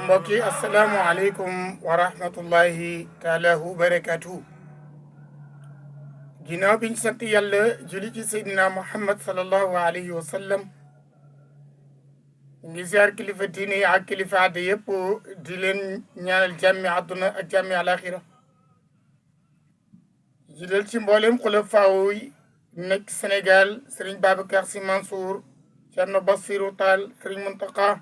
mbokk yi assalaamu aleykum wa rahmatullahi taala wa barakatuhu. ginnaaw biñ sant yàlla julli ci seydina muhammad sallallahu alayhi wa sallam ngi ziar kilifa diine yi ak kilifa aada yëpp di leen ñaanal jàmmi àdduna ak jàmmi alaxira jidal ci mboolem xulafaaw yi nekk Sénégal Serigne Babacar Sy Mansour, Thierno Bassirou Tall, Serigne Mountakha,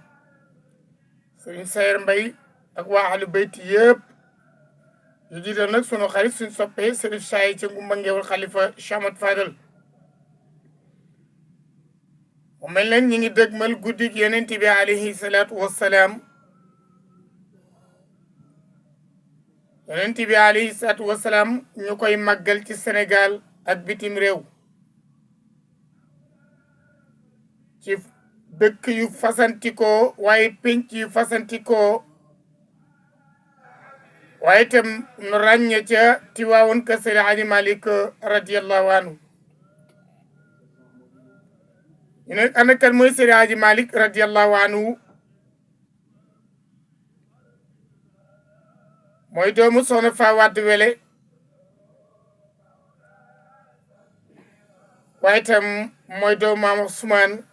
Serigne Sayer Mbaye ak waa ahlu bayti yëpp yu jiital nag sunu xarit suñ soppee Serigne Chaye ci Ngumba Ngeewul xalifa Cheikh Ahmad Fadal. mu mel ne ñi ngi dëgmal guddik yonent bi alayhi salaatu wassalaam. yonent bi alayhi salaatu wassalaam ñu koy màggal ci Sénégal ak bitim réew ci dëkk yu fasantikoo waaye pénc yu fasantikoo waaye itam nu ràññe ca Tiwaawoon ka Seydi Hadji Malick radiyallahu anhu. ñu ne ana kan mooy Seydi Hadji Malick radiyallahu anhu? mooy doomu Soxna Fa Wade Wele waaye itam mooy doomu Maam Ousmane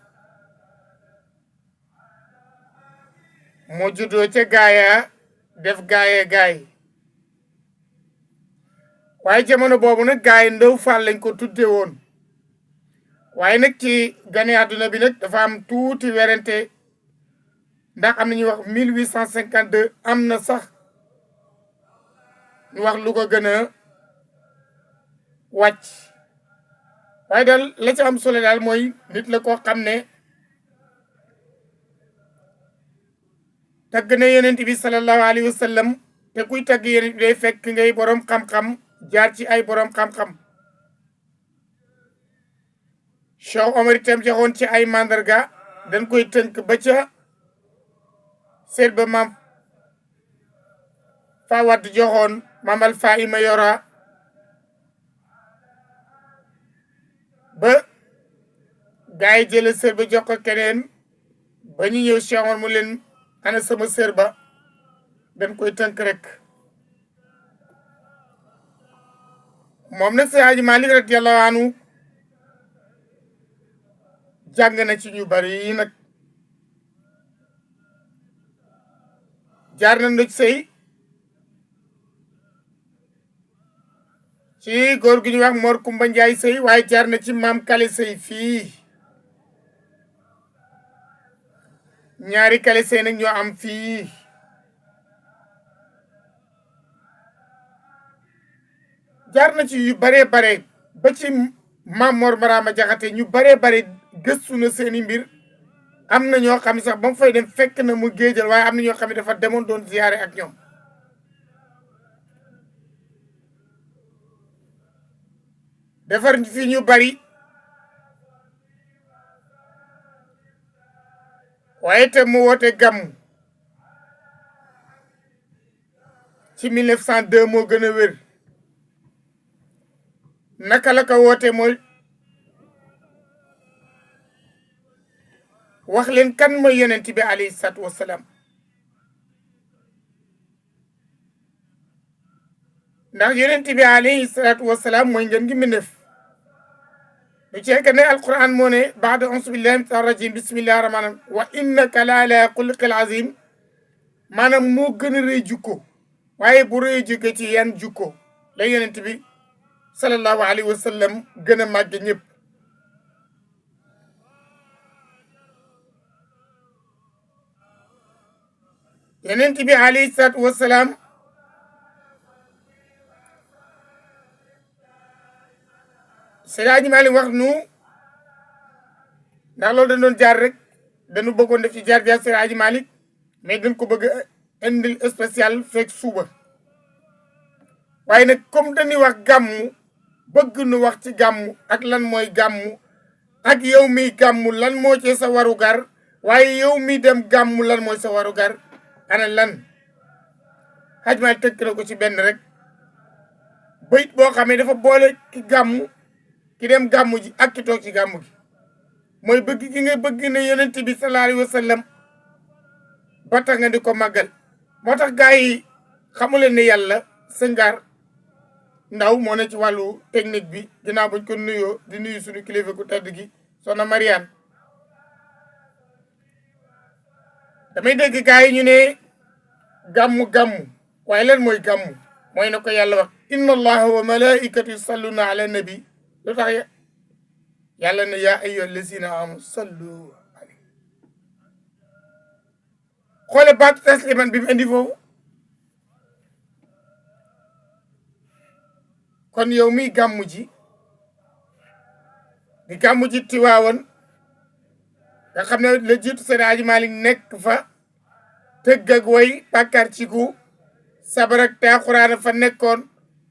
moo juddoo ca gaaya def gaay waaye jamono boobu nag gaay Ndaw Fall lañ ko tudde woon waaye nag ci gane àdduna bi nag dafa am tuuti werante ndax am na ñuy wax 1852 am na sax ñu wax lu ko gën a wàcc waaye daal la ci am solo daal mooy nit la koo xam ne tagg na yonent bi sallallahu alayhi wa sallam te kuy tagg yonent bi day fekk ngay borom xam-xam jaar ci ay borom xam-xam. Cheikh Omar itam joxoon ci ay mandarga dañ koy tënk ba ca seet ba maam Fa Wade joxoon maam Alpha Ima Yora ba gaa yi jële sër ba jox ko keneen ba ñu ñëw Cheikh Omar mu leen ana sama sër ba dañ koy tënk rek. moom nag Seydi Hadji Malick radiyallahu anhu jàng na ci ñu bari yi nag jaar na ndoj sëy ci góor gu ñuy wax Mor Kumba Njaay sëy waaye jaar na ci maam Kale sëy fii ñaari Kale sëy nag ñoo am fii jaar na ci yu baree bare ba ci maam Mor Maraama Jaxate ñu baree bare gëstu na seeni mbir am na ñoo xam ne sax ba mu fay dem fekk na mu géejal waaye am na ñoo xam ne dafa demoon doon ziyaare ak ñoom. defar fi ñu bari waaye te mu woote gàmmu ci 1902 moo gën a wér. naka la ko woote mooy wax leen kan mooy yonent bi alayhi salaatu wassalaam ndax yonent bi alayhi salaatu wassalaam mooy ngeen gi mbindéef lu ceeke ne alquran moo ne baada auzu billahi min shaytaani rajim bismillahi rahmaani rahim wa innaka la ala xuluqil azim maanaam moo gën a rëy jukko waaye bu rëy jukko ci yan jukko la yonent bi sallallahu alayhi wa sallam gën a màgg ñëpp. yonent bi alayhi salaatu wa salaam Seydi Hadji Malick wax nu ndax loolu dañ doon jaar rek dañu bëggoon def ci jaar jaar Seydi Hadji Malick mais dañ ko bëgg a indil spécial fekk suba waaye nag comme dañuy wax gàmmu bëgg nu wax ci gàmmu ak lan mooy gàmmu ak yow mi gàmmu lan moo ci sa warugar waaye yow mi dem gàmmu lan mooy sa waru gar ana lan xaj ma tënk na ko ci benn rek bayit boo xam ne dafa boole ki gàmmu ki dem gàmmu ji ak ki toog ci gàmmu gi mooy bëgg gi nga bëgg ne yonent bi sallallahu alayhi wa sallam ba tax nga di ko màggal moo tax gars yi xamuleen ne yàlla sëngaar ndaw moo ne ci wàllu technique bi ginnaaw bañ ko nuyoo di nuyu suñu kilifa ku tedd gi soxna Mariane damay dégg gars yi ñu ne gàmmu waaye lan mooy gàmmu mooy na ko yàlla wax inna allaha wa malaikatu yusalluna ala nabi lu tax yàlla ne yaa ayyuha allazina amanu sallu alayhi xoole baatu tasliman bi mu indi foofu kon yow miy gàmmu ji di gàmmu ji Tiwaawan nga xam ne la jiitu Seydi Hadji Malick nekk fa tëgg ak way bàkkaar ci ku sabar ak taaxuraan fa nekkoon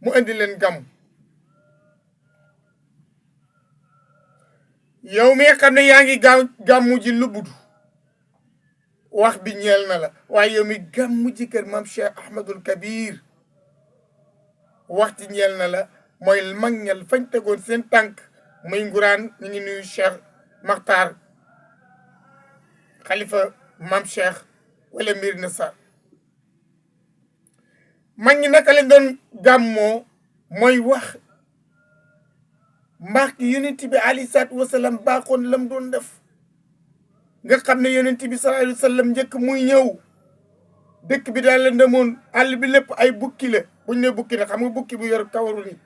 mu indi leen gàmmu yow mi xam ne yaa ngi gàmmu ji lubudu wax bi ñeel na la waaye yow mi gàmmu ji kër maam Cheikh Ahmadul Kabir wax ci ñeel na la mooy mag ñal fañ tegoon seen tànk muy nguraan ñu ngi nuyu Cheikh Makhtar xalifa maam Cheikh wala mbir na sa mag ñi naka leen doon gàmmoo mooy wax mbaax gi yonent bi alayhi salaatu wasalaam baaxoon lam doon def nga xam ne yonent bi sallallahu alayhi wasallam njëkk muy ñëw dëkk bi daal la demoon àll bi lépp ay bukki la buñ ne bukki la xam nga bukki bu yor kawaru nit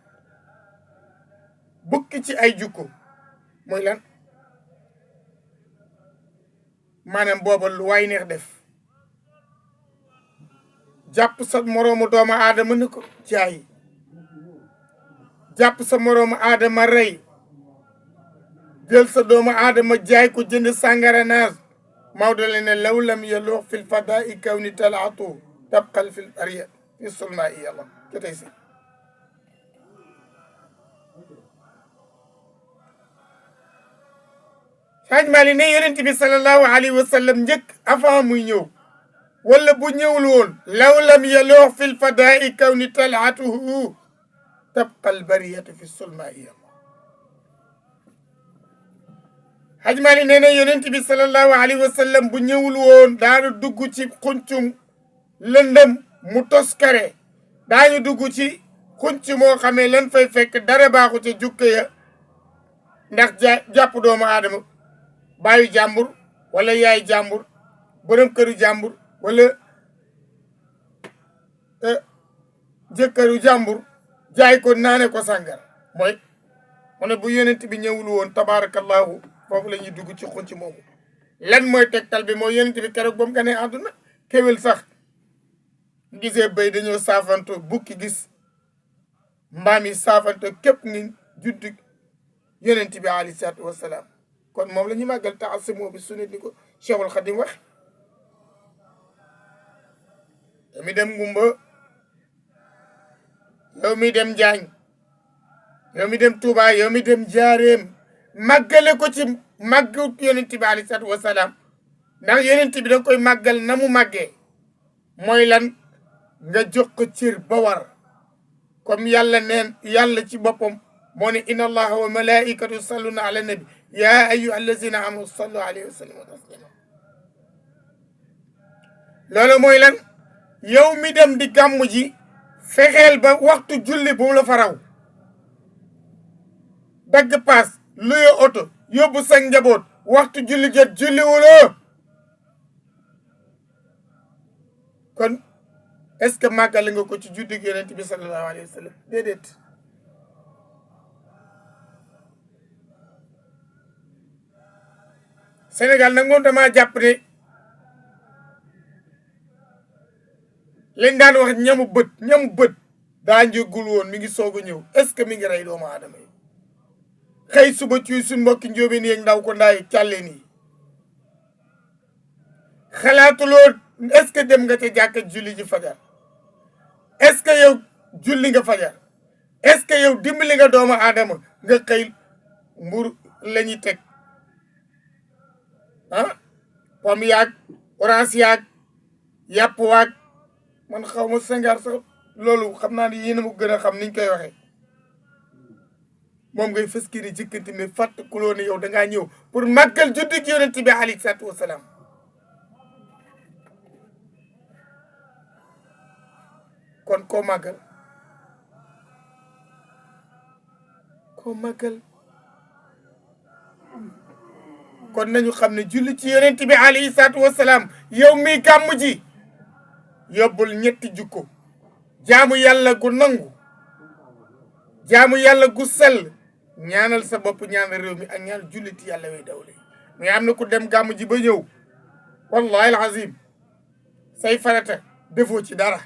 bukki ci ay jukko mooy lan maanaam booba lu waay neex def jàpp sa moroomu doomu aadama ne ko jaay jàpp sa moroomu aadama rey jël sa doomu aadama jaay ko jënd sàngara naas Maodo la ne law lam yalux fil fadaai kawni talaatu tabqal fil ariya fi sulma i yàlla ca tey si Hadj Malick ne yonent bi sallallahu alayhi wa sallam njëkk avant muy ñëw wala bu ñëwul woon law lam yalux fil fadaai kawni talaatuhu tabqal bariyatu fi sulma i yàlla Hadj Malick nee na yonent bi sallallahu alayhi wa sallam bu ñëwul woon daanu dugg ci xuncum lëndëm mu toskare daañu dugg ci xunc moo xamee lan fay fekk dara baaxu ca jukka ya ndax jàpp doomu aadama baayu jàmbur wala yaay jàmbur borom këru jàmbur wala jëkkëru jàmbur jaay ko naane ko sàngar mooy mu ne bu yonent bi ñëwul woon tabaarakallahu foofu la ñuy dugg ci xunc moomu lan mooy tegtal bi mooy yonent bi keroog ba mu ganee àdduna kéwél sax gisee béy dañoo saafanto bukki gis mbaam yi saafanto képp ngi juddu yonent bi alayhi salaatu wasalaam kon moom la ñu màggal taasimoo bi sunnat ni ko Cheikhul Khadim wax yow mi dem Ngumba yow mi dem Njaañ yow mi dem Touba yow mi dem Jaareem màggale ko ci màggu yonent bi alayhi salaatu wasalaam ndax yonent bi da koy màggal na mu màggee mooy lan nga jox ko cër ba war comme yàlla neen yàlla ci boppam moo ne inna allaha wa malaikatu yusalluna ala nabi ya ayyuha allazina amanu sallu alayhi wa sallimu taslima loolu mooy lan yow mi dem di gàmmu ji fexeel ba waxtu julli bu mu la fa raw dagg paas luye oto yóbbu sa njaboot waxtu julli jot julli wuloo kon est-ce que màggal nga ko ci juddu yonent bi sallallahu alayhi wa sallam déedéet Sénégal nag moom dama jàpp ne lañ daan wax ñamu bët daa njëggul woon mi ngi soog a ñëw est-ce que mi ngi rey doomu aadama yi xëy suba ci suñ mbokki njóobeen yeeg ndaw ko ndaay càlleen yi xalaatuloo est-ce que dem nga ca jàkka julli ji fajar est-ce que yow julli nga fajar est-ce que yow dimbali nga doomu aadama nga xëy mbur la ñuy teg pomme yaag orange yaag yàpp waag man xaw ma Senghor sax loolu xam naa ne yéen a ma gën a xam niñ koy waxee moom ngay fës kii ni jëkkanti mais fàtt kuloo ne yow dangaa ñëw pour màggal juddug yonent bi alayhi salaatu wasalaam kon koo màggal kon nañu xam ne julli ci yonent bi alayhi salaatu wasalaam yow mi gàmm ji yóbbul ñetti jukko jaamu yàlla gu nangu jaamu yàlla gu sell ñaanal sa bopp ñaanal réew mi ak ñaanal julliti yàlla way dawle mais am na ku dem gàmm ji ba ñëw wallahi alazim say farata defoo ci dara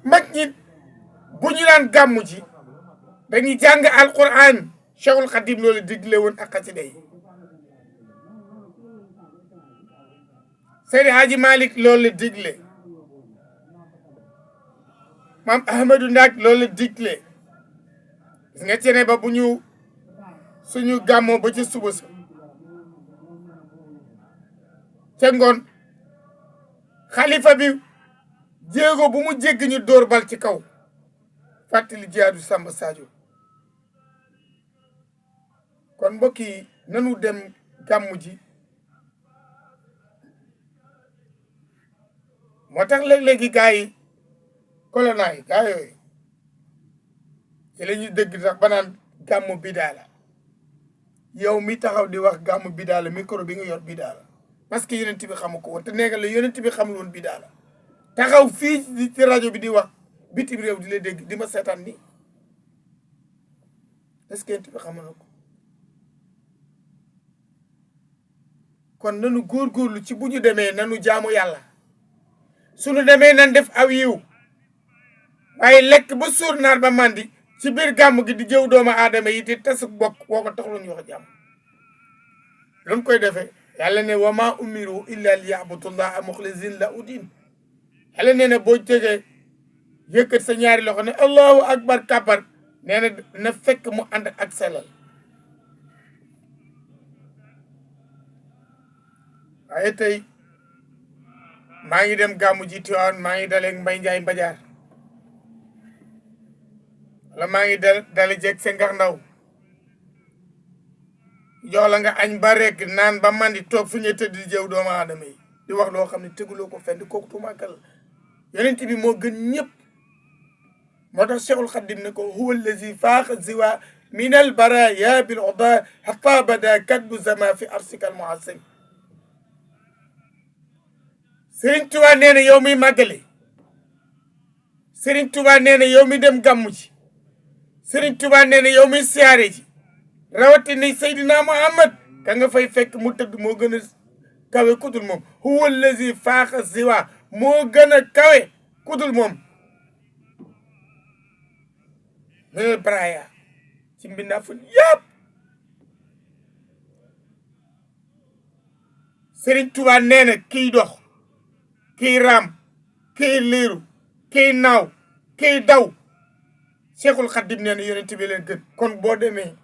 mag ñi bu ñu daan gàmm ji dañuy jàng alquran Cheikhul Khadim loolu digle woon ak xasida yi Seydi Hadji Malick loolu digle maam Ahmadou Ndak loolu digle gis nga cene ba bu ñu suñu gàmmoo ba ci suba sa ca ngoon xalifa bi jéego bu mu jégg ñu dóor bal ci kaw fàttali jiyaadu Samba Sadio kon mbokk yi nanu dem gàmmu ji moo tax léeg-léegi gaa yi colonna yi gaa yooyu ci la ñuy dëgg sax ba naan gàmmu bidaa la yow mi taxaw di wax gàmmu bidaa la micro bi nga yor bidaa la parce que yonent bi xamu ko woon te neegal la yonent bi xamul woon bidaa la taxaw fii ci rajo bi di wax bitim réew di la dégg di ma seetaan ni est-ce que yonent bi xamal na ko kon nanu góorgóorlu ci bu ñu demee nanu jaamu yàlla suñu demee nan def aw yiw waaye lekk ba suur naan ba màndi ci biir gàmm gi di jëw doomu aadama yi di tas bokk woo ko tax lu ñu wax jàmm lu koy defee yàlla ne wa ma umiru illa li ya'budullaha mukhlisin lahu din yàlla nee na boo jógee yëkkat sa ñaari loxo ne allahu akbar kabar nee na na fekk mu ànd ak selal waaye tey maa ngi dem gàmmu ji Tiwaawan maa ngi daleeg Mbay Njaay Mbajaar wala maa ngi dale jeeg Senghor Ndaw jox la nga añ ba rek naan ba mandi toog fi ngay tëdd di jëw doomu aadama yi di wax loo xam ne teguloo ko fenn kooku tumaakal yonent bi moo gën ñëpp moo tax Cheikhul Khadim ne ko huwa allazi faaqa ziwa min al baraya bil oda hatta bada kadbu zama fi arsika al muhasim Serigne Touba nee na yow mi màggale Serigne Touba nee na yow mi dem gàmmu ji Serigne Touba nee na yow mi siyaare ji rawatina Seydina Muhammad ka nga fay fekk mu tëdd moo gën a kawe kudul moom huwa allazi faaqa ziwa moo gën a kawe kudul moom minal baraya ci mbindaa fun yëpp Serigne Touba nee na kiy dox kiy raam kiy liiru kiy naaw kiy daw Cheikhul Khadim nee na yonent bi leen gën kon boo demee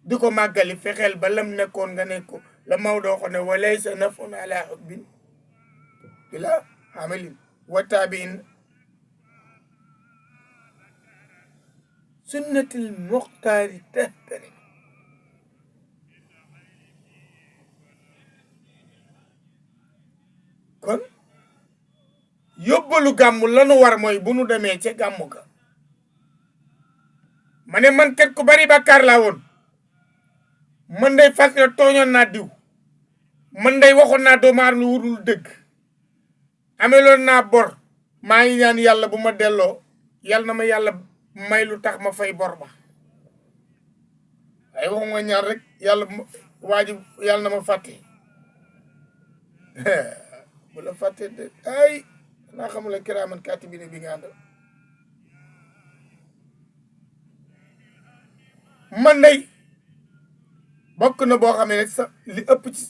di ko màggali fexeel ba lam nekkoon nga nekk ko la Maodo waxoon ne walaysa nafun ala hubbin bila amalin wa tabiin sunnatil muxtaari tahtari kon yóbbalu gàmmu lanu war mooy bu nu demee ca gàmmu ga ma ne man kat ku bari bàkkaar laa woon man day fas la tooñoon naa diw man day waxoon naa doomaar lu wudul dëgg ameloon naa bor maa ngi ñaan yàlla bu ma delloo yàlla na ma yàlla may lu tax ma fay bor ba ay waxu nga ñaan rek yàlla waaju yàlla na ma fàtte bu la fàtte de ay naa xamula kiraaman kaatibiina bi nga àndal man day bokk na boo xam ne rek sax li ëpp ci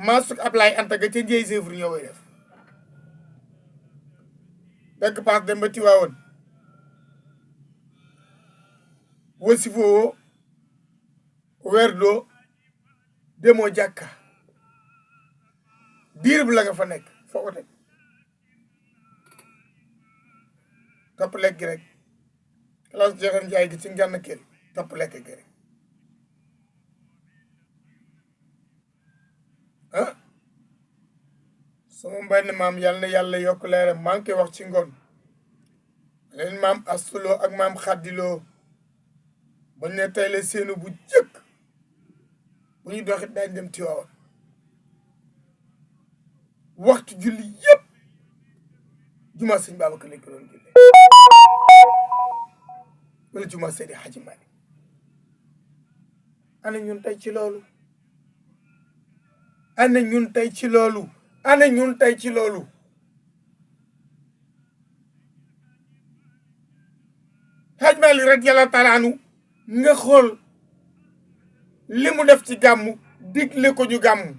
maasuk Ablaye Anta ga ca njëy sèvre ñoo koy def dëgg paas dem ba Tiwaawoon wasifoo werdoo demoo jàkka diir bu la nga fa nekk foo ko teg topp lekk gi rek xalaas jeexan njaay gi ci ngànn kër topp lekk gi rek ah sama mbenn maam yàlla na yàlla yokk leeram maa ngi koy wax ci ngoon leen maam astuloo ak maam xaddiloo bañ ne tey la seenu bu jëkk bu ñu doxit daañ dem Tiwaawan waxtu julli yëpp juma sëñ Babacar lañ ko doon julli wala juma Seydi Hadji Malick ana ñun tey ci loolu ana ñun tey ci loolu ana ñun tey ci loolu Hadji Malick radiyallahu taala anhu nga xool li mu def ci gàmmu digle ko ñu gàmmu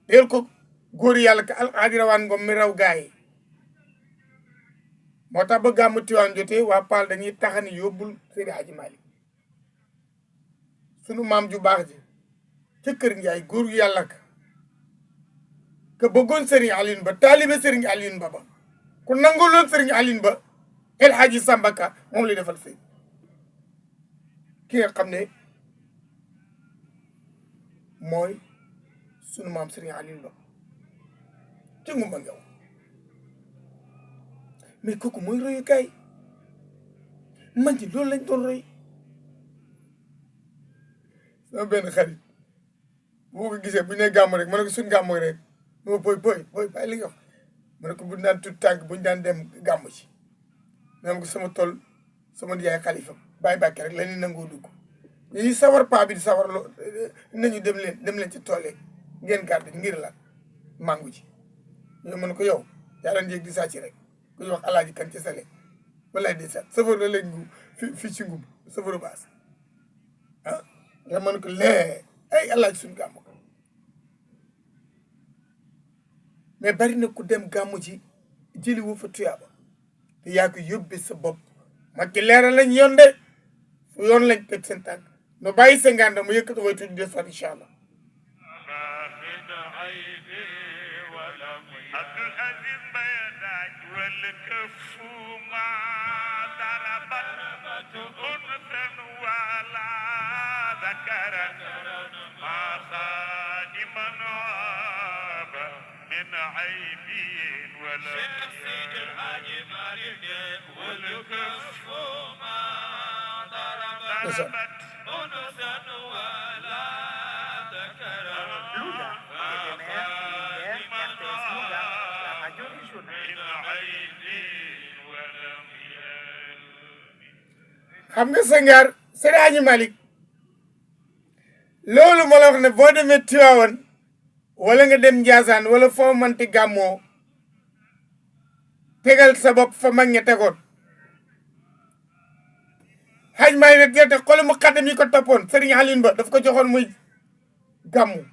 del ko góor yàlla ka alxaaji rawaan ngom mi raw gaay moo tax ba gàmmu Tiwaawan jotee waa Paal dañuy taxani yóbbul Seydi Hadji Malick sunu maam ju baax ji ca kër Njaay góor yàlla ka bëggoon Serigne Alioune Ba taalibe Serigne Alioune Ba ba ku nanguloon Serigne Alioune Ba El Hadji Samba Ka moom lay defal sëy ki nga xam ne mooy sunu maam Serigne Alioune Ba te ngumba ngew mais kooku mooy royukaay man ci loolu lañ doon roy sama benn xarit boo ko gisee bu ñu nee gàmm rek ma ne ko suñ gàmm rek ma boy bàyyi li nga wax ma ne ko buñ daan tut tànk buñ daan dem gàmm ci même ko sama tool sama nijaay xalifa bàyyi bàkke rek la ñuy nangoo dugg ñi sawar paa bi di sawar loo nañu dem leen ci tool yi ngeen garde ngir la màngu ci ñoo mën ko yow yaa doon yéeg di sàcc rek ku ñu wax alaaji kan ci sale walaay di sat safar la léegi fi ci ngum safaru baas ah nga mën ko lee ay alaaji suñu gàmm ko mais bari na ku dem gàmmu ci jëli wu fa tuyaaba te yaa ko yóbbee sa bopp mag ki leeral lañ yoon de fu yoon lañ teg seen tànk no bàyyi sa ngànda mu yëkkati way tudd des fan incha allah xam nga Senghar Seydi Hadji Malick loolu ma la wax ne boo demee Tiwaawan wala nga dem Njaasaan wala foo manti gàmmoo tegal sa bopp fa mag ña tegoon Hadji Malick rek gerte xoolu mu xaddam yi ko toppoon Serigne Alioune Ba daf ko joxoon muy gàmmu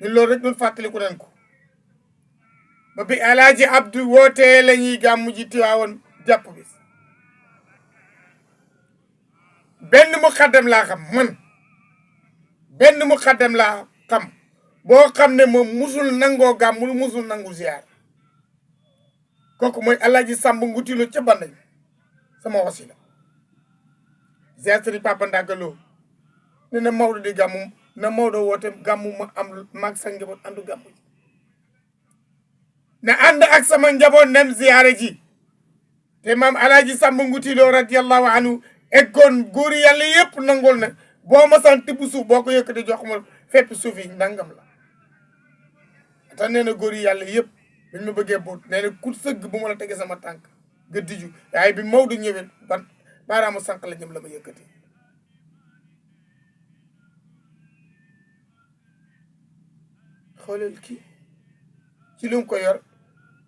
ñu loolu rek doon fàttaliku nañ ko ba bi Alaaji Abdou wootee la ñuy gàmmu ji Tiwaawan jàpp bis benn mu xaddam laa xam man benn mu xaddam laa xam boo xam ne moom musul nangoo gàmmu musul nangu ziar kooku mooy Alaaji Sàmb Ngutilo ca Bandañ sama wasila ziar sëriñ Papa Ndagaloo ne na Maodo di gàmmu na Maodo woote gàmmu ma am maag sa njaboot àndu gàmmu ji na ànd ak sama njaboot nem ziyaare ji te maam Alaaji Sàmb Ngutilo radiyallahu anhu eggoon góor yàlla yëpp nangol na boo masaan tibb suuf boo ko yëkkati jox ma fépp suuf yi nangam la te nee na góor yàlla yëpp biñ ma bëggee boot nee na ku sëgg bu ma la tegee sama tànk nga diju waaye bi Maodo ñëwee ban baaraamu sànq la ñëm la ma yëkkati xoolal kii ci lu mu ko yor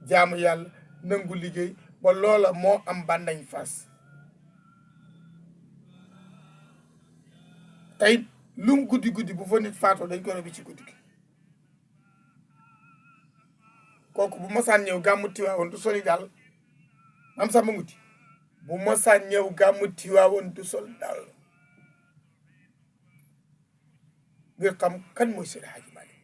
jaamu yàlla nangu liggéey ba loola moo am Bandañ Fass tey lum guddi bu fa nit faatoo dañ ko robi ci guddi gi kooku bu masaan ñëw gàmmu Tiwaawan du soli daal am sama nguti bu mosaan ñëw gàmmu Tiwaawoon du sol daal ngir xam kan mooy Seydi Hadji Malick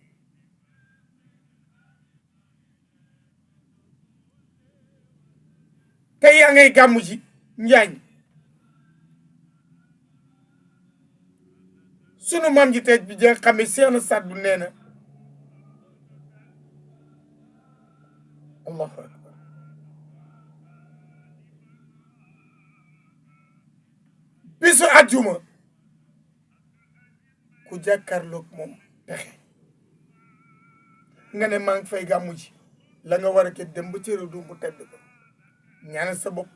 tey yaa ngay gàmmu ji Njaañ sunu maam ji tey bi nga xam ne Seex na Saad bu nee na allahu akbar bisu àjjuma ku jàkkaarloog moom pexe nga ne maa ngi fay gàmmu ji la nga war a ke dem ba ci réew du mu tedd ko ñaanal sa bopp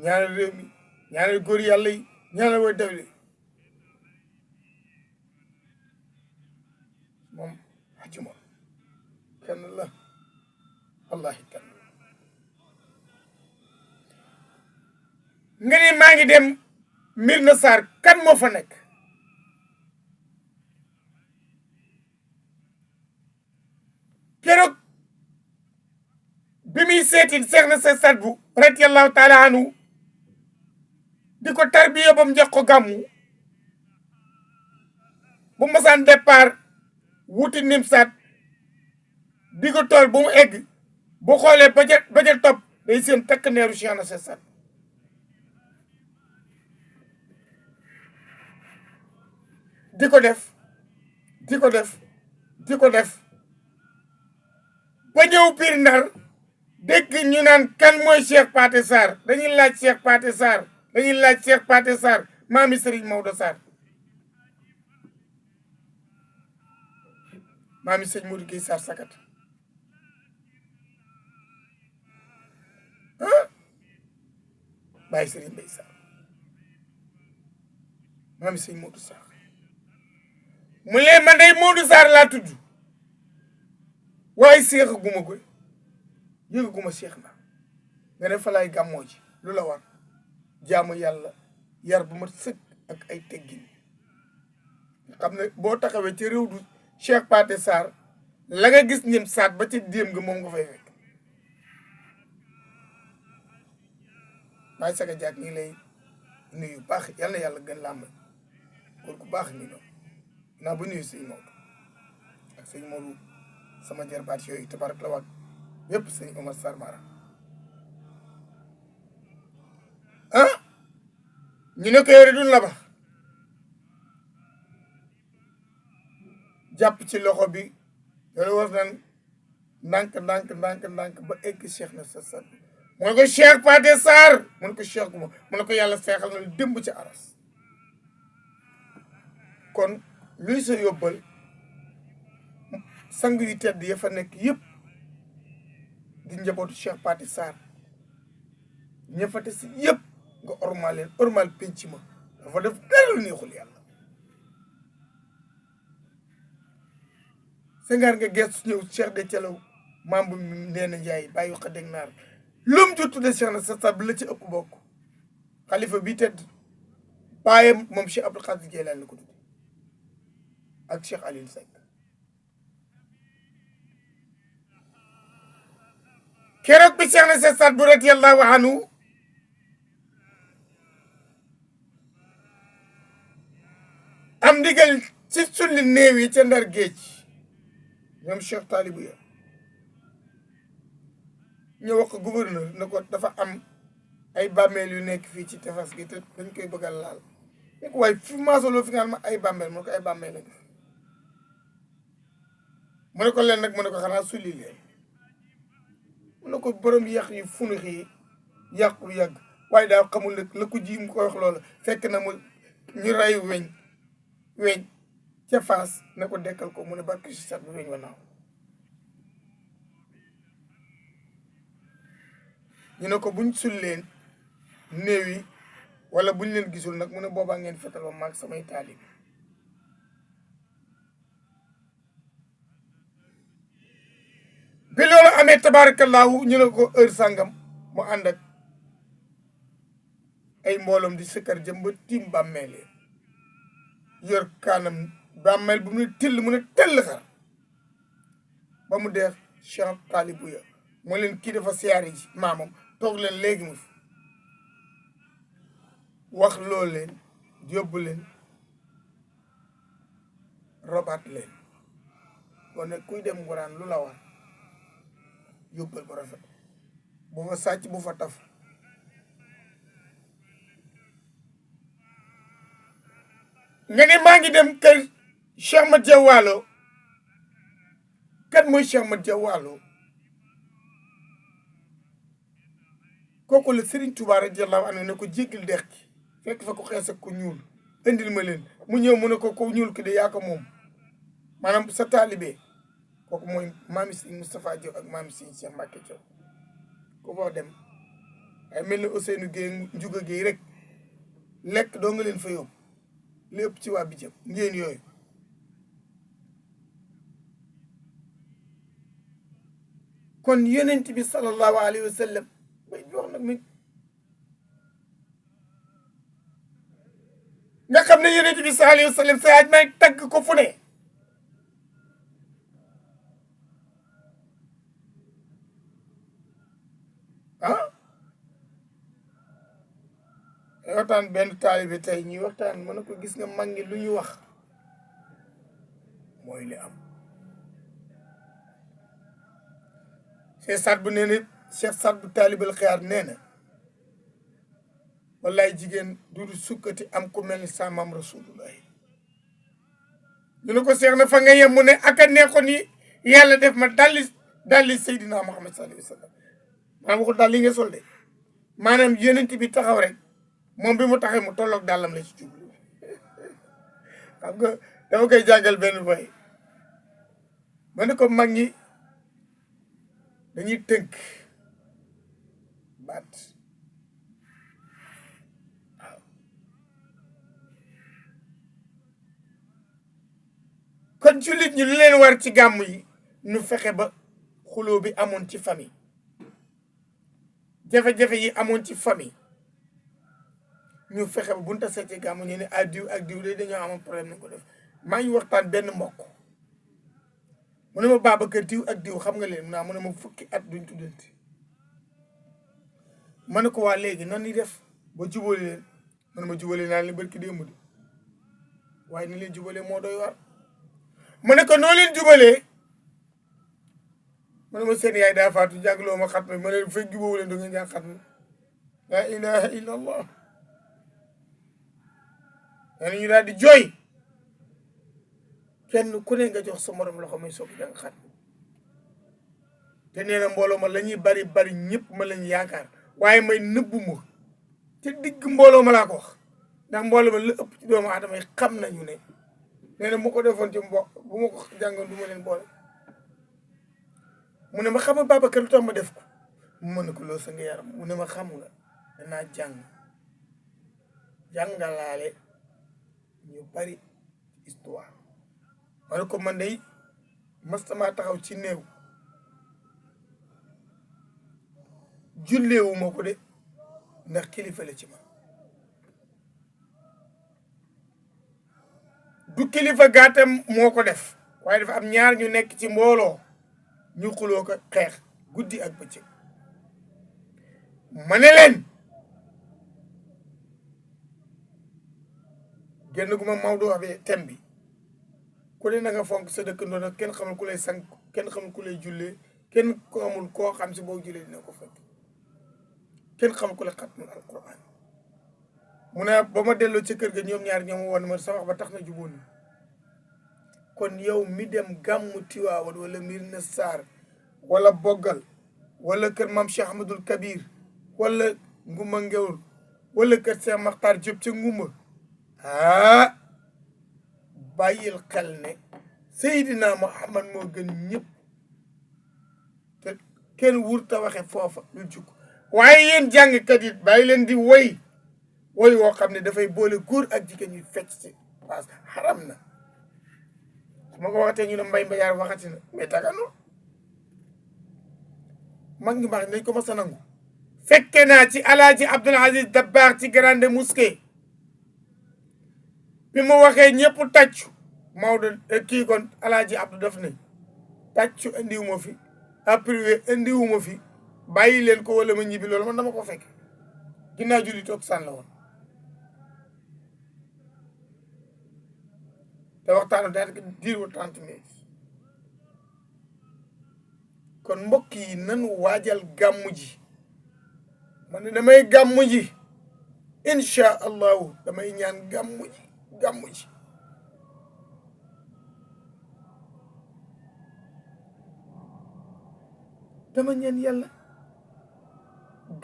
ñaanal réew mi ñaanal góor yàlla yi ñaanal way dawle moom àjjuma kenn la wallahi kenn nga ne maa ngi dem Médina Sarr kan moo fa nekk keroog bi muy seeti Seex na sa Saad bu radiyallahu taala anhu di ko tarbiya bam jox ko gàmmu bu masaan départ wuti Nimsaat di ko tool bu mu egg bu xoolee ba ca topp day seen takk neeru Seex na sa Saad di ko def ba ñëw biir Ndar dégg ñu naan kan mooy Cheikh Pathé Sarr dañuy laaj Cheikh Pathé Sarr maami Serigne Maodo Sarr maami Serigne Modou Guèye Sarr Sakat bàyyi Serigne Mbaye Sarr maami Serigne Modou Sarr mu leen man day Modou Sarr laa tudd waaye seex guma ko yëga guma seex na nga ne fa laay gàmmoo ji lu la war jaamu yàlla yar bu ma sëkk ak ay teggin xam ne boo taxawee ci réew du Cheikh Pathé Sarr la nga gis ñim saat ba ci déem nga moom nga fay fekk maay saga jaag ñi lay nuyu baax yàlla na yàlla gën làmb góor gu baax ni noonu naa bu nuyu sëñ Maodo ak sëñ Maodo sama jarbaat yooyu tabarak la waat yépp sëñ Omar Sarr Mara ñu ne ko yore duñ la ba jàpp ci loxo bi loolu war nan ndànk ba egg Cheikh na sa Saad mu ne ko Cheikh Pathé Sarr mu ne ko Cheikh mu ne ko yàlla seexal na démb ci aras kon luy sa yóbbal sang yu tedd ya fa nekk yëpp di njabootu Cheikh Pathé Sarr ña fa des yëpp nga ormal leen ormal penc ma dafa def dara lu neexul yàlla sengaar nga gestu ñëw Cheikh de Thialaw maam bu Ndeena Njaay bàyyi wax dëgg naar lum ju tudde Cheikh na sa Saad bi la ci ëpp bokk xalifa bi tedd baayam moom Cheikh Abdou Khadir Jeylaani la ko tudde ak Cheikh Aliou Seck keroog bi Cheikh na sa Saad bu radiyallahu anhu am ndigal ci sulli néew yi ca Ndar géej ñoom Cheikh Talibou ya ñu wax ko gouverneur ne ko dafa am ay bàmmeel yu nekk fii ci tefes gi te dañ koy bëgg a laal ne ko waaye fi maasoloo fi nga ma ay bàmmeel mu ne ko ay bàmmeel la mu ne ko leen nag mu ne ko xanaa sulli leen mu ne ko borom yàq yi funux yi yàqu yàgg waaye daa xamul ne la ko ji mu koy wax loola fekk na mu ñu rayu weñ ca faas ne ko dekkal ko mu ne barke si sat bi weñ wa naaw ñu ne ko buñ sulleen néew yi wala buñ leen gisul nag mu ne boobaa ngeen fetal ba maag samay taalib bi loolu amee tabarakallahu ñu ne ko heure sàngam mu ànd ak ay mbooloom di sëkkar jëm ba tiim bàmmeele yor kaanam bàmmeel bu mu ne till mu ne tell xar ba mu dee Cheikh Talibou ya moo leen kii dafa siyaare ji maamam toog leen léegi mu fi wax loo leen yóbbu leen robaat leen kon nag kuy dem nguraan lu la war yóbbal bu rafet bu fa sàcc bu fa taf nga ne maa ngi dem kër Cheikh Mat Diaw Waalo kat mooy Cheikh Mat Diaw Waalo kooku la Serigne Touba radiyallahu anhu ne ko jéggal dex ki fekk fa ko xees ak ku ñuul indil ma leen mu ñëw mu ne ko ku ñuul ki de yaa ko moom maanaam sa taalibe kooku mooy maami Serigne Moustapha Diaw ak maami Serigne Cheikh Mbacké Diaw ku foo dem ay mel ni Ousseynou Gueye Ndiouga Gueye rek lekk doo nga leen fa yóbbu lépp ci waa bi jëm ngeen yooyu kon yonent bi sallallahu alayhi wa sallam bay wax nag mi nga xam ne yonent bi sallallahu alayhi wa sallam sa aj may tagg ko fu ne waxtaan benn taalibe tey ñuy waxtaan mën na ko gis nga mag ñi lu ñu wax mooy li am Cheikh Saad bu nee na Cheikh Saad bu taalibal xiyaar nee na wallaay jigéen du sukkati am ku mel ni sa maam rasulullahi ñu ne ko Cheikh na fa nga yem mu ne aka neexoon ni yàlla def ma dalli Seydina Muhammad sallallahu alayhi wa sallam maanaam waxul daal li nga sol de maanaam yonent bi taxaw rek moom bi mu taxee mu tolloog dàllam la ci jublu xam nga dama koy jàngal benn boy ma ne ko mag ñi dañuy tënk baat waaw kon jullit ñi lu leen war ci gàmm yi ñu fexe ba xuloo bi amoon ci famille jafe-jafe yi amoon ci famille ñu fexe ba bu ñu tasee ci gàmmu ñu ne ah diw ak diw de dañoo amoon problème nañ ko def maa ngi waxtaan benn mbokk mu ne ma Babacar diw ak diw xam nga leen naa mu ne ma fukki at duñ tuddante ma ne ko waa léegi nan ni def ba jubale leen man ma jubale naa leen barki démb de waaye ni leen jubale moo doy war ma ne ko noo leen jubalee ma ne ma seen yaay daa faatu jàngloo ma xat ma ne fekk jubóowu leen da nga jàng xat ma la ilaha illa allah nee na ñu daal di jooy kenn ku ne nga jox sa morom loxo muy soog jàng xat te nee na mbooloo ma la ñuy bari bari ñëpp ma lañ yaakaar waaye may nëbbu ma te digg mbooloo ma laa ko wax ndax mbooloo ma la ëpp ci doomu aadama yi xam nañu ne nee na mu ko defoon ci mbokk bu ma ko jàngoon du ma leen boole mu ne ma xam nga Babacar lu tax ma def ko mu ne ko loolu sa nga yaram mu ne ma xam nga danaa jàngalaale ñu bari histoire ma ne ko man day mastama taxaw ci néew julleewu ma ko de ndax kilifa la ci man du kilifa gàttam moo ko def waaye dafa am ñaar ñu nekk ci mbooloo ñu xuloo ko xeex guddi ak bëccëg ma ne leen génn gu ma Maodo waxee thème bi ku ne na nga fonk sa dëkkandoo nag kenn xamul ku lay sang kenn xamul ku lay jullee kenn ko amul koo xam si boo jullee dina ko fekk kenn xamul ku lay xatmul alquran mu ne ba ma delloo ci kër ga ñoom ñaar ñoom woon ma sa wax ba tax na juboon ni kon yow mi dem gàmmu Tiwaawan wala Médina Sarr wala Boggal wala kër maam Cheikh Ahmadul Kabir wala Ngumba Ngewul wala kër Cheikh Makhtar Diop ca Ngumba bàyyil xel ne Seydina Muhammad moo gën ñëpp te kenn wur ta waxe foofa lu jukk waaye yéen jàngkat yi bàyyi leen di woy woo xam ne dafay boole góor ak jigéen ñuy fecc ci parce que xaram na su ma ko waxatee ñu ne mbay mbayaar waxati na mais taganul mag ngi baax nañ ko mas a nangu fekke naa ci alaaji Abdoul Aziz Dabakh ci grande mosquée bi mu waxee ñëpp tàccu Maodo kii kon alaaji Abdou daf ne tàccu indiwu ma fi après indiwu ma fi bàyyi leen ko wala ma ñibbi loolu man dama ko fekk ginnaaw julli toog sànn la woon te waxtaanu daanaka diiru 30 minutes kon mbokk yi nanu waajal gàmmu ji man ne damay gàmmu ji incha allahu damay ñaan gàmmu ji dama ñaan yàlla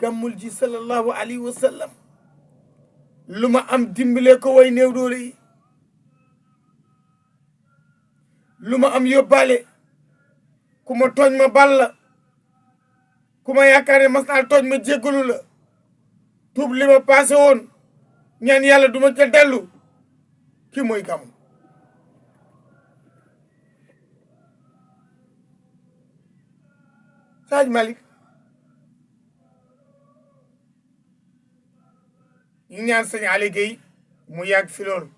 gàmmul ji sallallahu alayhi wa sallam lu ma am dimbale ko way néew doole yi lu ma am yóbbaale ku ma tooñ ma bal la ku ma yaakaar ne mas naa tooñ ma jéggalu la tuub li ma passé woon ñaan yàlla duma ca dellu kii mooy gàmmu Saaj Malick ñu ñaan sëñ Ali Gueye mu yàgg fi loolu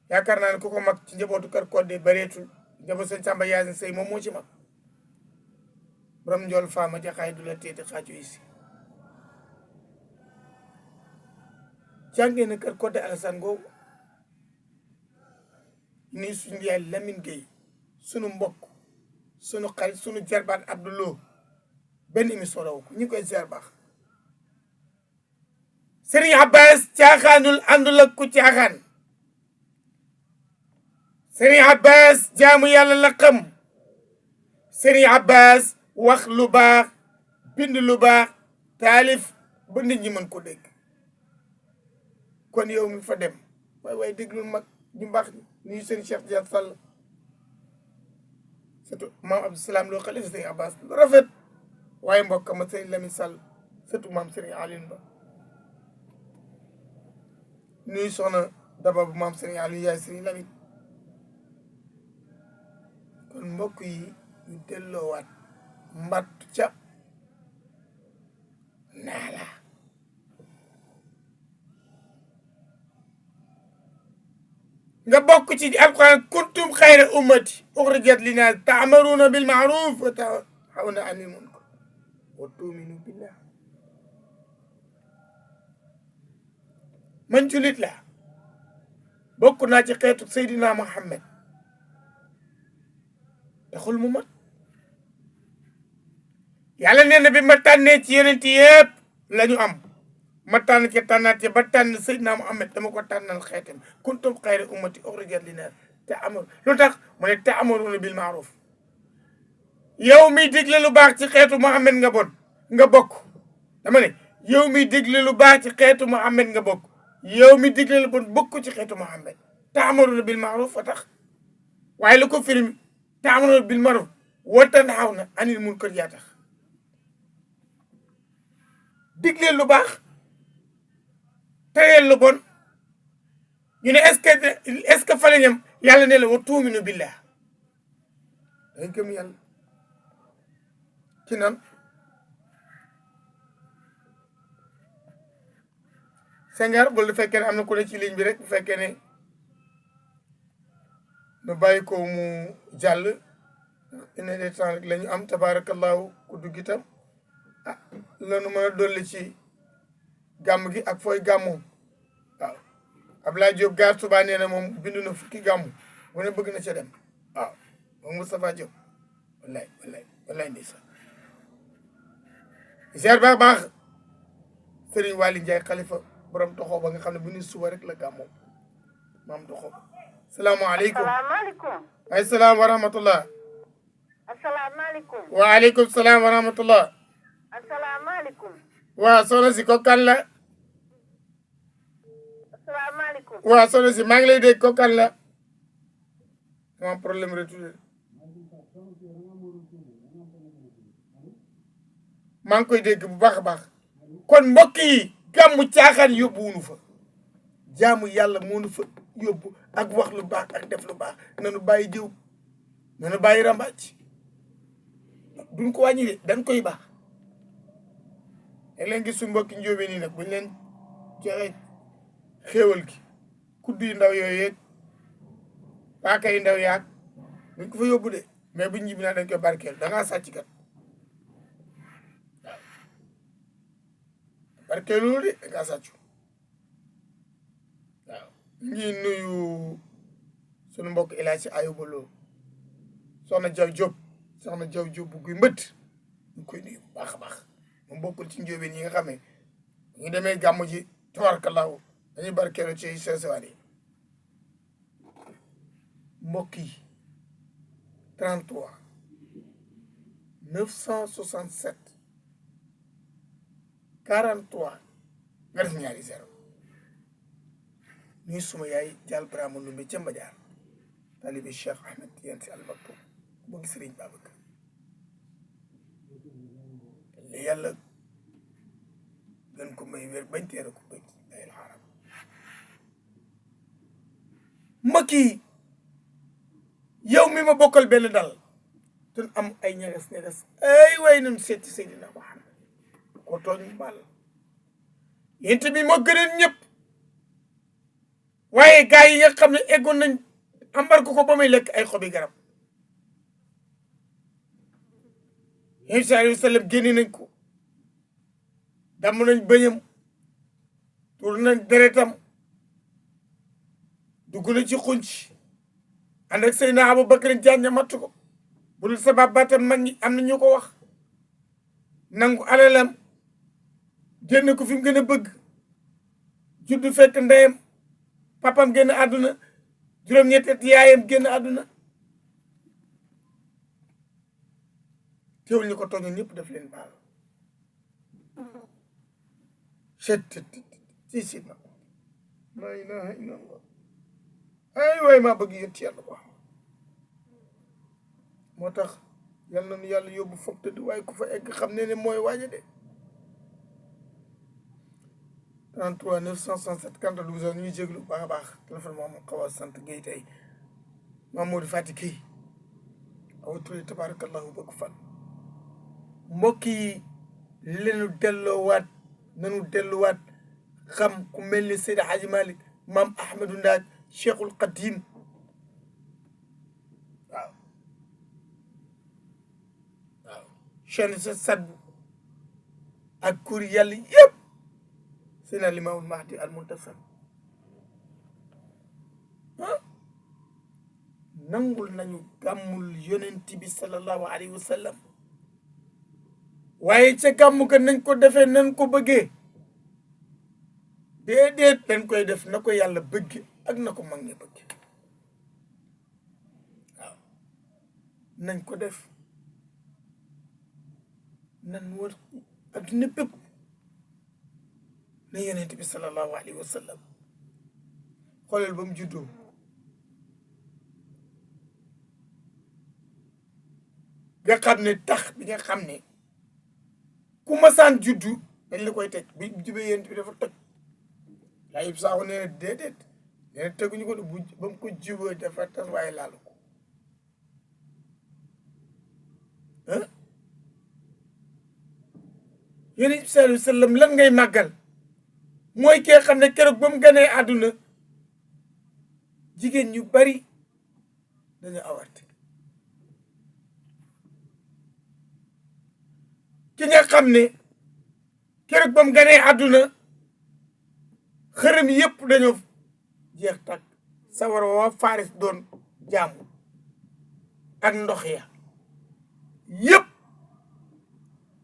yaakaar naa ne ku ko mag ci njabootu kër Codé bareetul njaboot sëñ Samba Yaasin Sey moom moo ci mag borom njool faama jaxaay du la teeti xaacu yi si jàngee na kër Codé Alassane googu nii suñu yaay Lamine Gueye sunu mbokk sunu xarit sunu jarbaat Abdoulou benn émission raw ko ñu koy ziar baax Serigne Abbas caaxaanul àndul ak ku caaxaan Serigne Abbas jaamu yàlla la xam Serigne Abbas wax lu baax bind lu baax taalif ba nit ñi mën ko dégg kon yow mi fa dem waay déglul mag ñu mbaax nuyu Serigne Cheikh Diagne Sall surtout maam Abdou Salam loo xalifa Serigne Abbas lu rafet waaye mbokk ma Serigne Lamine Sall surtout maam Serigne Aline Ba nuyu soxna Daba bu maam Serigne Aliou yaay Serigne Lamine kon mbokk yi ñu delloowaat mbattu ca naala nga bokk ci alquran kuntum xayra ummati uxrijat linnaas taamaruuna bil maaruf wa tanhawna anil munkar wa tu'minu billah man julit la bokk naa ci xeetu Seydina Muhammad taxul mu mat yàlla nee na bi ma tànnee ci yonent yëpp la ñu am ma tànn ca tànnaat ca ba tànn Seydina Muhammad dama ko tànnal xeetam kuntum xayra ummati uxrijat linnaas te amul lu tax mu ne ta'muruuna bil ma'ruuf yow miy digle lu baax ci xeetu Muhammad nga bokk dama ne yow miy digle lu baax ci xeetu Muhammad nga bokk yow mi digle lu bon bokk ci xeetu Muhammad ta'muruuna bil ma'ruuf wa tax waaye lu ko firmi ta'muruuna bil ma'ruuf wa tanhawna anil munkar yaa tax digle lu baax tereel lu bon ñu ne est-ce que fa la ñam yàlla ne la wa tu'minu billah day gëm yàlla ci nan Senghor bu fekkee ne am na ku ne ci ligne bi rek bu fekkee ne nu bàyyi ko mu jàll une heure de temps rek la ñu am tabarakallahu ku dugg itam ah lanu mën a dolli ci gàmm gi ak fooy gàmmoo waaw Abdoulaye Diop gaar Touba nee na moom bindu na fukki gàmmu mu ne bëgg na ca dem waaw moom Moustapha Diop wallaay ndeysaan ziar baax Serigne Waly Ndiaye xalifa borom toxoo ba nga xam ne bu ni suba rek la gàmmoo maam toxoo salaamaaleykum asalaamaaleykum ay salaam wa rahmatullah asalaamaaleykum waaleykum salaam wa rahmatullah asalaamaaleykum waaw soxna si ko kan la asalaamaaleykum waaw soxna si maa ngi lay dégg ko kan la ma problème retour maa ngi koy dégg bu baax a baax kon mbokk yi gàmmu caaxaan yóbbuwunu fa jaamu yàlla moonu fa yóbbu ak wax lu baax ak def lu baax nanu bàyyi jiw nanu bàyyi rambaaj duñ ko wàññi de dañ koy baax leen gis su mbokki njóobee nii nag buñ leen joxe xéewal gi kuddu yu ndaw yooyu yeeg paaka yu ndaw yaag duñ ko fa yóbbu de mais buñ ñibbi naa dañ koy barkeel da ngaa sàcc kat waaw barkeelu de da ngaa sàcc waaw ngi nuyu sunu mbokk El Hadji Ayuba Lo soxna Jaw Jóob bu guy mbëtt ñu koy nuyu bu baax a baax moom bokkul ci njóobeen yi nga xam ne ñu demee gàmmu ji tabaarkallaahu dañuy barkeelu ci sewaan yi mbokk yi 33 967 43 nga def ñaari 0 nuyu suma yaay Jaal Birama Ndumbe ca Mbajaar taalibe Cheikh Ahmed Tidiane Sy Al Maktoum bu gis Sëriñ Babacar li yàlla gën ko may wér bañ teere ko bëj ayel xaaram mbokk yi yow mi ma bokkal benn dal tun am ay ñagas ay way nun seeti Seydina Muhammad ko tooñ mbal yent bi moo gëneen ñëpp waaye gars yi nga xam ne eggoon nañ embarqué ko ba muy lekk ay xobi garab yéen sallallahu alayhi wa sallam génne nañ ko damm nañ bëñam tur nañ deretam dugg na ci xunc ànd ak Seydina Abubakar jaan matt ko bu dul sabab baatam mag ñi am na ñu ko wax nangu alalam génn ko fi mu gën a bëgg juddu fekk ndeyam papam génn àdduna juróom-ñetti at yaayam génn àdduna teewul ñu ko tooñoon ñëpp daf leen baal ci na la ilaha illallah ay waay maa bëgg yënt yàlla wax moo tax yal na nu yàlla yóbbu foog tëdd waaye ku fa egg xam ne mooy waaja de 33 967 42 ñu ngi jéglu baax a baax téléphone moom xaw a sant Guèye tey Mamadou Fatick kii awa Touré tabarakallahu bëgg fan mbokk yi nanu delluwaat xam ku mel ni Seydi Hadji Malick maam Ahmadou Ndaaj Cheikhul Qadim waaw chaine sa sadbu ak kur yàlla yëpp Seydina Limaamul Mahdi al Muntasar nangul nañu gàmmul yonent bi sallallahu alayhi wa sallam waaye ca gàmmu ka nañ ko defee nañ ko bëggee déedéet dañ koy def na ko yàlla bëgg ak na ko mag ñi bëgg waaw nañ ko def nan war adduna bépp na yonent bi sallallahu alayhi wa sallam xoolal ba mu juddoo nga xam ne tax bi nga xam ne ku masaan juddu dañ la koy teg bi jubee yonent bi dafa toj laa yib saaxu nee na déedéet nee na teguñu ko ba mu ko juboo dafa tas waaye laalu ko yonent bi sallallahu alayhi wa sallam lan ngay màggal mooy kee xam ne keroog ba mu ganee àdduna jigéen ñu bari dañu awarte ki nga xam ne keroog ba mu ganee àdduna xërëm yëpp dañoo jeex tàkk sawara waa Faris doon jaamu ak ndox ya yëpp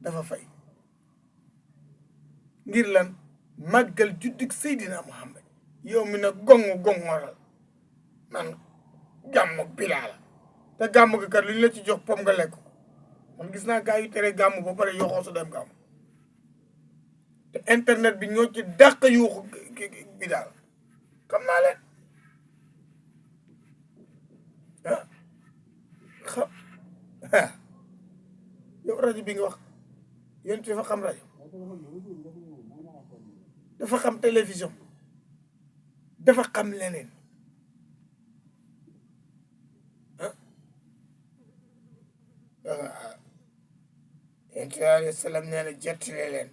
dafa fay ngir lan màggal juddik Seydina Muhammad yow mi na gongoral man gàmmu Bilaal te gàmmu gi kat lu ñu la ci jox pom nga lekk ko man gis naa gaa yu tere gàmmu ba pare yoxoo su dem gàmmu te internet bi ñoo ci dàq yuuxu bi daal xam naa leen yow rajo bi nga wax yéen dafa xam rajo dafa xam télévision dafa xam leneen yéen sallallahu alayhi wa sallam nee na jottali leen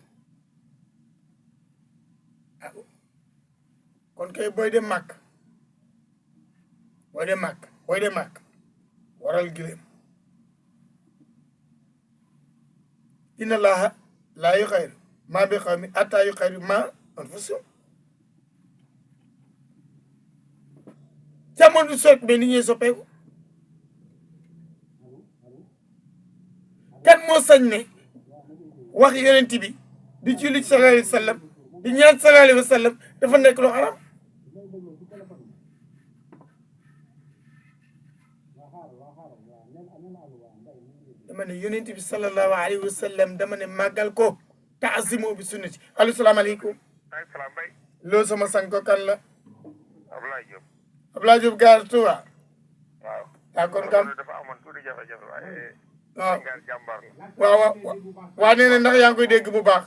kon kay booy dem màkk waral gileem inna allaha laa yuxayyiru maa bi qawmin hattaa yuxayyiru maa anfusihim jamono du soppi mais nit ñi soppeeku kan moo sañ ne wax yonent bi di julli sallallahu alayhi wa sallam di ñaan sallallahu alayhi wa sallam dafa nekk lu xaram dama ne yonent bi sallallahu alayhi wa sallam dama ne màggal ko taazimu bi sunnati allo salaamaaleykum loolu sama sang ko kan la Abdoulaye Diop gaar Touba waaw kon kam waaw waaw nee na ndax yaa ngi koy dégg bu baax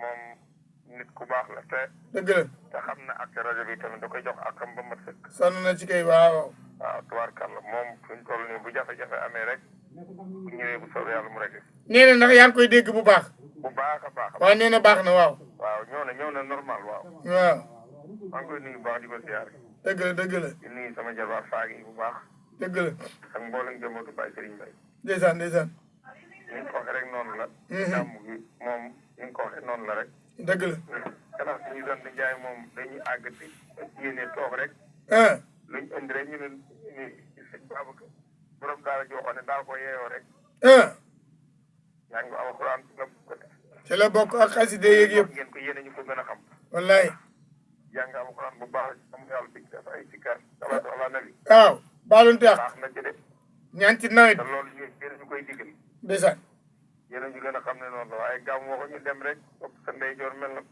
moom nit ku baax la te dëgg la te xam na ak rajo bi tamit da koy jox akam ba mat sëkk sonn na ci kay waaw waaw tubaarkàlla moom fuñ toll nii bu jafe-jafe amee rek bu ñëwee bu soobee yàlla mu rek nee na ndax yaa ngi koy dégg bu baax bu baax a baax waaw nee na baax na waaw waaw ñëw na normal waaw waaw maa ngi koy nuyu bu baax di ko siyaar dëgg la dëgg la di nuyu sama jabar faag yi bu baax dëgg la ak mboolem jëmbatu Baye Serigne Mbaye ndeysaan ndeysaan ni nga ko waxee rek noonu la gàmm gi moom ni nga ko waxee noonu la rek dëgg la kanam ñu doon di jaay moom dañuy àgg ci yéene toog rek luñ indi rek ñu ne ni sëñ Babacar borom daara joxoon ne daal ko yeeyoo rek yaa ngi alxuraan nga ko def ci la bokk ak xaside yeeg yëpp ngeen ko yéene ñu ko gën a xam wallaay jàng alxuraan bu baax am yàlla bi def ay sikkar salaatu ala nabi waaw baalun teex baax na ci de ñaan ci nawet te loolu yéen ñu koy digal ndeysaan yéen ñu gën a xam ne noonu la waaye gàmm woo ko ñu dem rek topp sa ndeyjoor mel na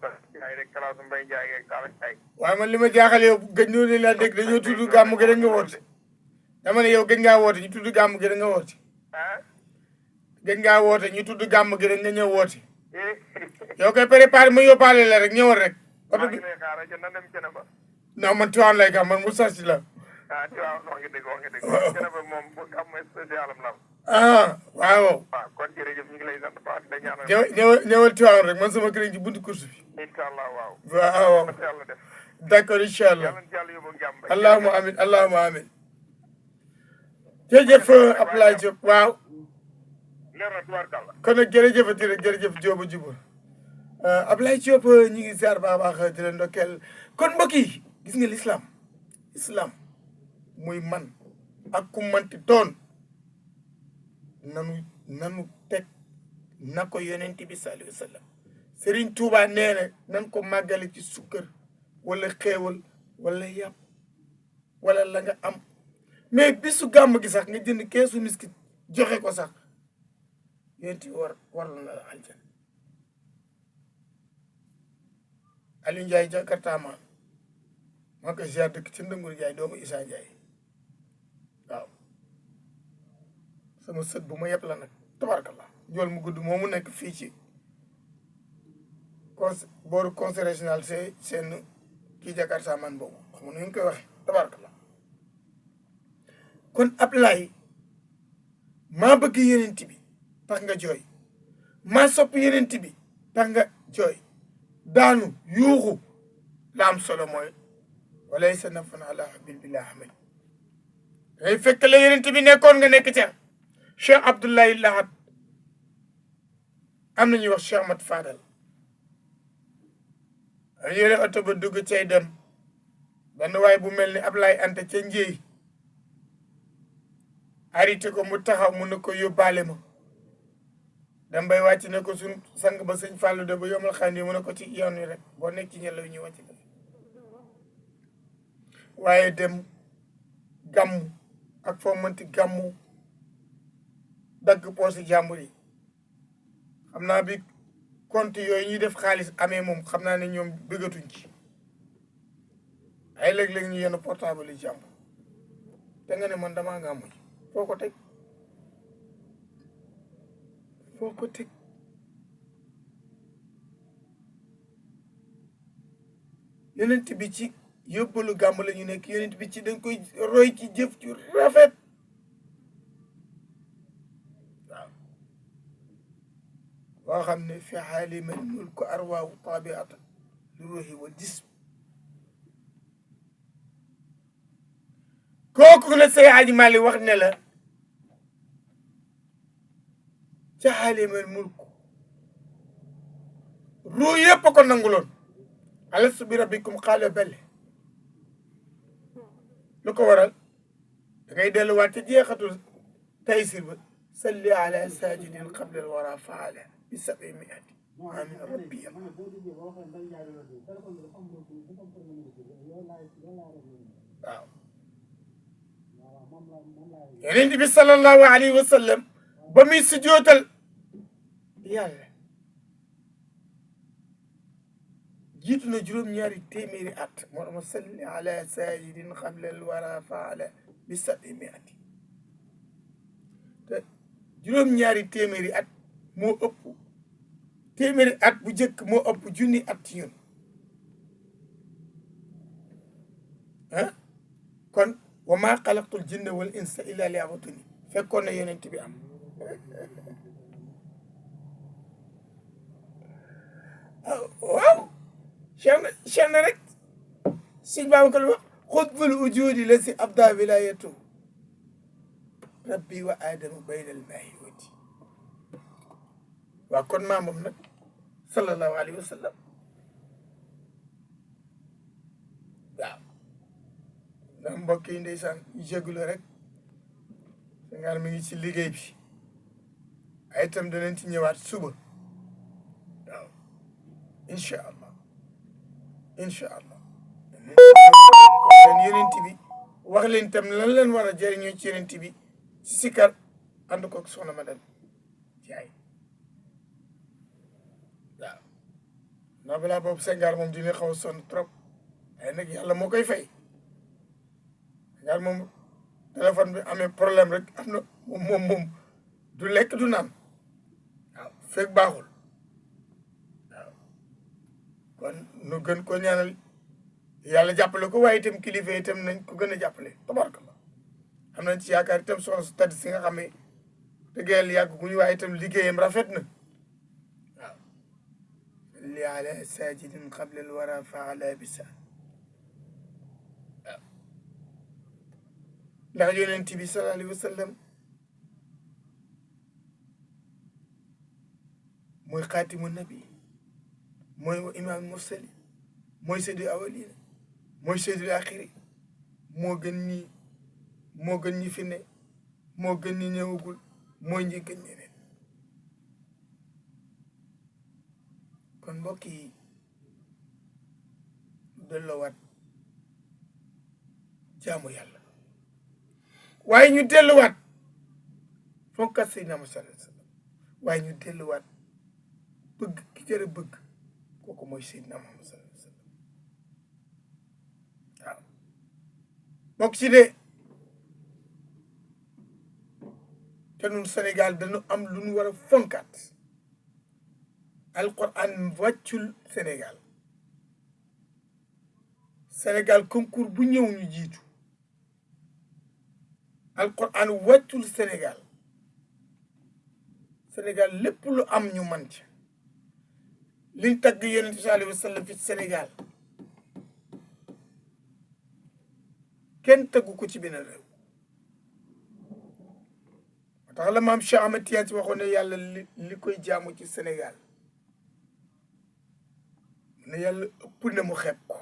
jaay rek kalaasu mbay jaay ak taal ak ay waaye man li ma jaaxal yow gëj ñoo ne laa dégg dañoo tudd gàmm gi rek nga woote dama ne yow gëj ngaa woote ñu tudd gàmm gi rek nga woote gëj ngaa woote ñu tudd gàmm gi rek nga ñëw woote yow koy préparé ma yóbbaale la rek ñëwal rek oto bi lay xaar ca na dem cene ba non man Tiwaan lay gàmm man mu sarsi la ci waaw wax nga dëgg cene ba moom bu gàmm spécial am lam waaw waaw kon jërëjëf ñu ngi lay sant baax da ñaanal ñëwal Tiwaan rek man sama kër ci buntu course bi incha allah waaw waaw yàlla def d'accord incha allah yàlla ci yàlla yóbbu jàmm allahuma amin allahuma amin jërëjëf Abdoulaye Diop waaw leer na tubaarkàlla kon nag jërëjëfati rek jërëjëf Diop juba Abdoulaye Diop ñu ngi ziar baax a baax di leen ndokkeel kon mbokk yi gis nga islam muy man ak ku manti doon nanu teg na ko yonent bi sallallahu alayhi wa sallam Serigne Touba nee na nan ko màggale ci sukkër wala xéewal wala yàpp wala la nga am mais bisu gàmm gi sax nga jënd keesu miskit joxe ko sax yonent bi warlu na la aljan Aliou Ndiaye Jakarta maa ko ziar dëkk ci Ndëngur Ndiaye doomu Issa Ndiaye waaw sama sët bu ma yëpp la nag tabarkallah jool mu gudd moomu nekk fii ci booru conseil régional seen kii Jakarta boobu xam nga nu ñu koy waxee tabarkallah kon Ablaye maa bëgg yenent bi tax nga jooy maa sopp yenent bi tax nga jooy daanu yuuxu la am solo mooy walay sa nafan ala habil billah ahmed dangay fekk la yenent bi nekkoon nga nekk ca Cheikh Abdoulaye Lahat am na ñuy wax Cheikh Ahmad Fadal a yore oto ba dugg cay dem benn waay bu mel ni Ablaye Anta ca njéey arrêté ko mu taxaw mu ne ko yóbbaale ma dem bay wàcc ne ko suñ sang ba sëñ Fallou de ba yomal xam mu ne ko ci yoon wi rek boo nekk ci ñelaw ñu wàcc ko waaye dem gàmmu ak foo mënti gàmmu dagg poosi jàmbur yi xam naa bi compte yooyu ñuy def xaalis amee moom xam naa ne ñoom bëggatuñ ci ay léeg-léeg ñu yenn portable yi jàmbur te nga ne man damaa nga amuñ foo ko teg yonent bi ci yóbbalu gàmm la ñu nekk yonent bi ci dañ koy roy ci jëf ci rafet waaw boo xam ne fi xaalimal mulku arwaahu tabiata li ruuxi wal jism kooku la Seydi Hadji Malick wax ne la ca xaalimal mulku ruu yëpp ko nanguloon alastu bi rabbikum qaala bala lu ko waral da ngay delluwaat ci jeexatul taysir ba salli ala sajidin qabla al wara faala bi 700 amin rabbi waaw yonent bi sallallahu alayhi wa sallam ba muy sujootal yàlla jiitu na juróom-ñaari téeméeri at moo tax ma salli ala sajidin qabla al wara faala bi 700 te juróom-ñaari téeméeri at moo ëpp téeméeri at bu njëkk moo ëpp junni at ci ñun ah kon wa maa xalaqtul jinna wal insa illa liya'buduni fekkoon na yonent bi am waaw cheikh na rek sëñ Babacar wax xutbul wujudi la si abda wilayatu rabbi wa adama baynal maahi wati waaw kon maamam nag sallallahu alayhi wa sallam waaw ndax mbokk yi ndeysaan jégalu rek Senghar mi ngi ci liggéey bi ay itam danañ ci ñëwaat suba waaw incha allah incha allah leen yonent bi wax leen itam lan leen war a jëriñoo ci yonent bi ci sikar ànd koog soxna madame Ndiaye waaw ndax balaa boobu Senghar moom dina xaw a sonn trop waaye nag yàlla moo koy fay Senghar moom téléphone bi amee problème rek am na moom du lekk du naan waaw fekk baaxul waaw kon nu gën ko ñaanal yàlla jàppale ko waaye itam kilifa itam nañ ko gën a jàppale tabarkallah am nañ ci yaakaar itam soxna su tedd si nga xam ne dëggeel yàgg gu ñu waaye itam liggéeyam rafet na waaw li ala sajidin qabla al wara faala bisa waaw ndax yonent bi sallallahu alayhi wa sallam mooy xaatimu nabi mooy wa imaam mursali mooy seydul awalina mooy seydul axiri moo gën ñi fi ne moo gën ñi ñëwagul mooy ñi gën ñeneen kon mbokk yi delloowaat jaamu yàlla waaye ñu delluwaat fonkat Seydina Muhammad sallallahu alayhi wa sallam waaye ñu delluwaat bëgg ki jërë bëgg kooku mooy Seydina Muhammad sallallahu alayhi wa sallam waaw bokk ci de te ñun Sénégal dañu am lu ñu war a fonkaat alquran wàccul Sénégal concours bu ñëw ñu jiitu alquran wàccul Sénégal lépp lu am ñu man ci liñ tagg yonent bi sallallahu alayhi wa sallam fi Sénégal kenn taggu ko ci benn réew moo tax la maam Cheikh Ahmed Tidiane si waxoon ne yàlla li koy jaamu ci Sénégal mu ne yàlla ëpp na mu xeeb ko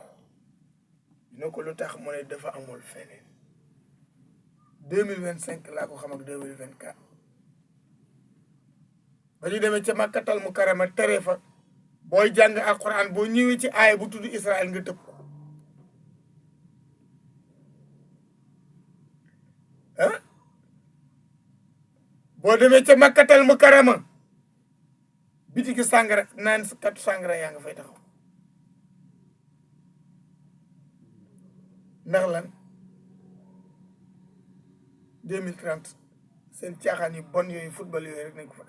ne ko lu tax mu ne dafa amul feneen 2025 laa ko xam ak 2024 ba ñu demee ca Makkatal Mukarrama tere fa booy jàng alquran boo ñëwee ci aaya bu tudd Israël nga tëb ko ah boo demee ca Makkatal Mukarrama bitiki sàngara naan katu sàngara yaa nga fay taxaw ndax lan 2030 seen caaxaan yu bon yooyu football yooyu rek nañ ko fa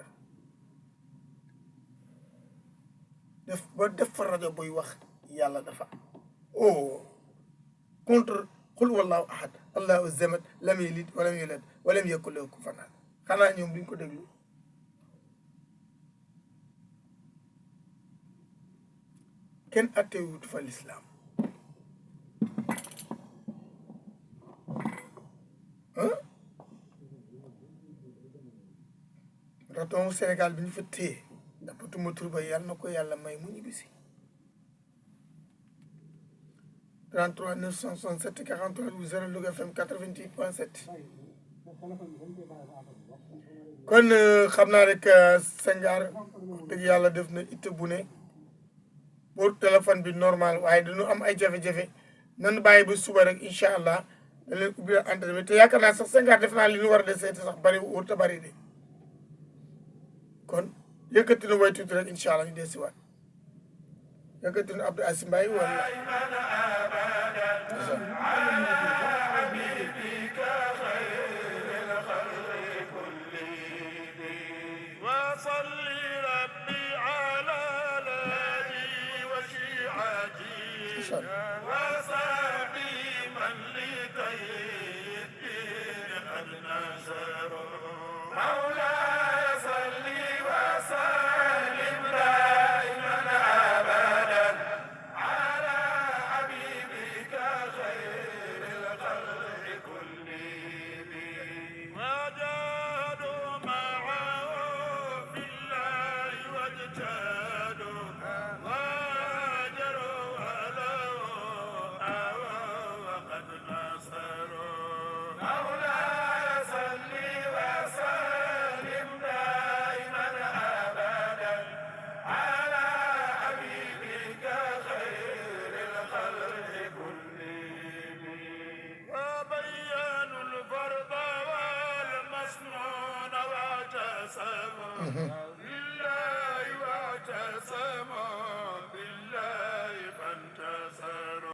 def fa rajo buy wax yàlla dafa contre qul wallahu ahad allahu samad lam yalid walam yulad walam yakul lahu kufuwan ahad xanaa ñoom duñ ko déglu kenn attewut fa lislaam ndax doomu Sénégal bi ñu fa téye ndax Patuma Touré ba yàlla na ko yàlla may mu ñibbisi 33 967 43 00 Louga FM 88.7 kon xam naa rek Senghar dëgg yàlla def na itte bu ne pour téléphone bi normal waaye dañu am ay jafe-jafe nan bàyyi ba suba rek incha allah da leen ubbi antenne bi te yaakaar naa sax Senghar def naa li ñu war a de seeti sax bari wut a bari de kon yëkkati na way tuuti rek incha allah ñu dee si waat yëkkati na Abdou Asim Mbaye wala